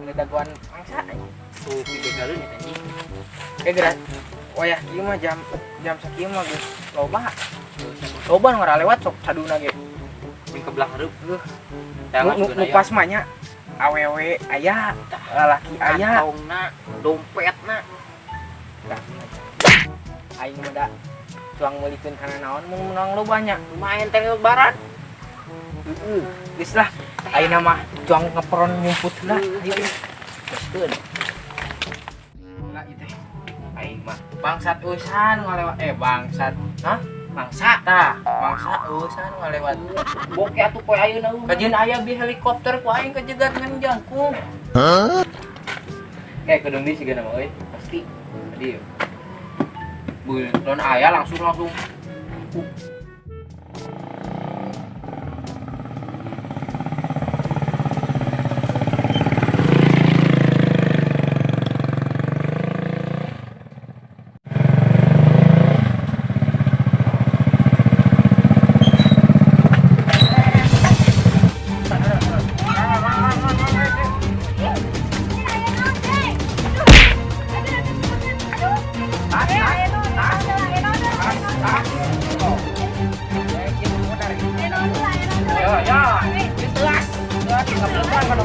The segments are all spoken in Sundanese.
Ngedagoan mangsa. Tuh di begalun ya anjing. Eh gerak. Wayah kieu mah jam jam sakieu mah geus loba. Loba nu lewat sok caduna ge. Jeung ke belah hareup. Heuh. Tangan Nu nu pas mah nya awewe aya, lalaki aya. Kantongna, dompetna. Tah, aing mah da cuang meulikeun kana naon mun menang loba nya. Lumayan teh lebaran. Heeh. Geus lah. Ayeuna mah cuang ngeperon nyumput heula. Ayo ayo. Gaskeun. Lah ieu teh. Aing mah bangsat eusan ngalewat bangsat. Hah? Mangsa tah, mangsa eusan ngalewat. Boke atuh poe ayeuna eueuh. Kajian aya bi helikopter ku aing kejegat ngan jangkung. Kayak kedung di sigana mah euy, pasti. Tadi ya. Bu, non aya langsung langsung. Ya, ya. Jelas. Jelas, enggak kan.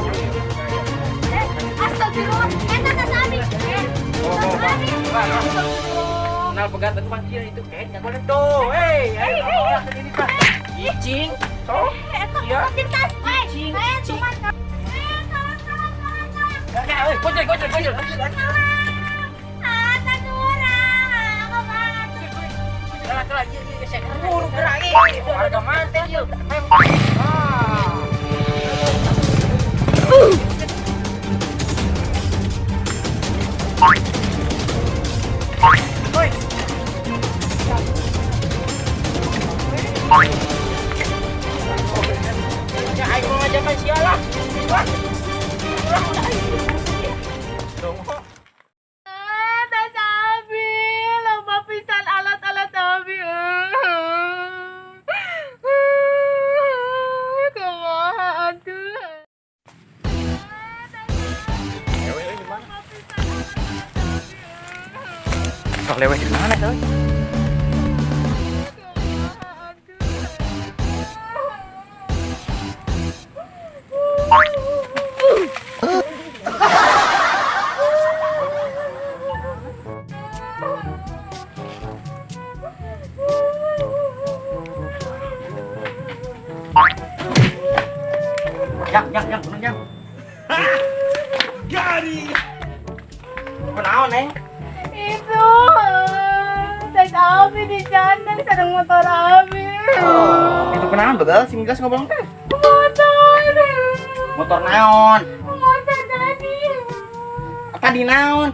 Astagfirullah, eta tas abi. Tas abi. Kenal pegat aku pancil itu kayaknya boleh tuh. Hei, ayo bawa ke sini, Pak. Cicing. Sok. Eta Iya. tas. Cicing, cicing. Tolong, tolong, tolong, tolong. Enggak, euy, gojek, gojek, gojek. Ah, tas urang. Aku banget. Kalah, kalah, ieu ieu saya buru gerak ieu. Harga mati ieu. Ah. Woi. Ya, aing mau ngajakan sialah. Wah. Dong. Ah, tas abi. Loba pisan alat-alat abi. Kumaha atuh. Sok lewat di mana tuh? Yang, yang, yang, yang. Kunaon, Neng? Itu tas abi di candang sareng motor abi. Itu kunaon begal sing geus ngobrol teh? Motor. Motor naon? Motor tadi. Tadi naon?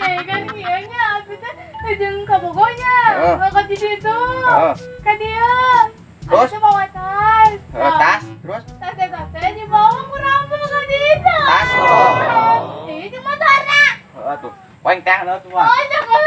Eh kan kieu nya abi teh jeung ka Bogonya. Heeh. Ngangkat di situ. Heeh. Ka dieu. Terus? Abi teh bawa tas. Heeh, tas, terus Tas eta teh dibawa ku rampok ka ditu. Tas. Oh. Itu motorna. Heeh tuh. Waing teh tuh. Wah. Oh, jangan.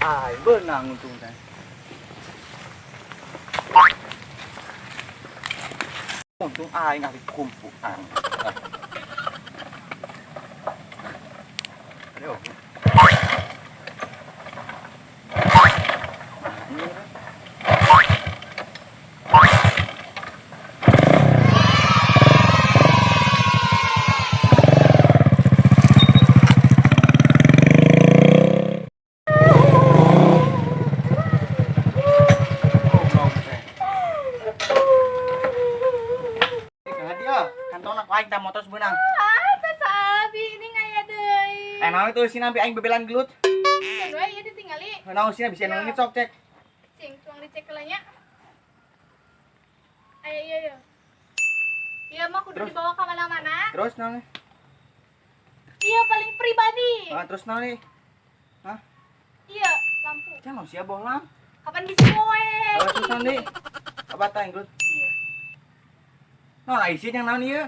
Ay, beunang untung teh. Untung aing ahli kumpulan. Aduh. Aing tah motor sebenang. Ah, tas abi ini ngaya deui. Naon itu si nabi aing bebelan gelut. Keun we ieu ditinggali. Naon sih bisa nang sok cek. Cing, tuang dicek heula nya. Ayo, iya, iya. Iya mah kudu Terus? Dibawa ke mana-mana. Terus naon? Iya, paling pribadi. Ah, terus naon nih? Iya, lampu. Jangan sia bohlam. Kapan bisa poe? Oh, terus naon nih? Apa tah inglut? Iya. Naon IC yang naon ieu?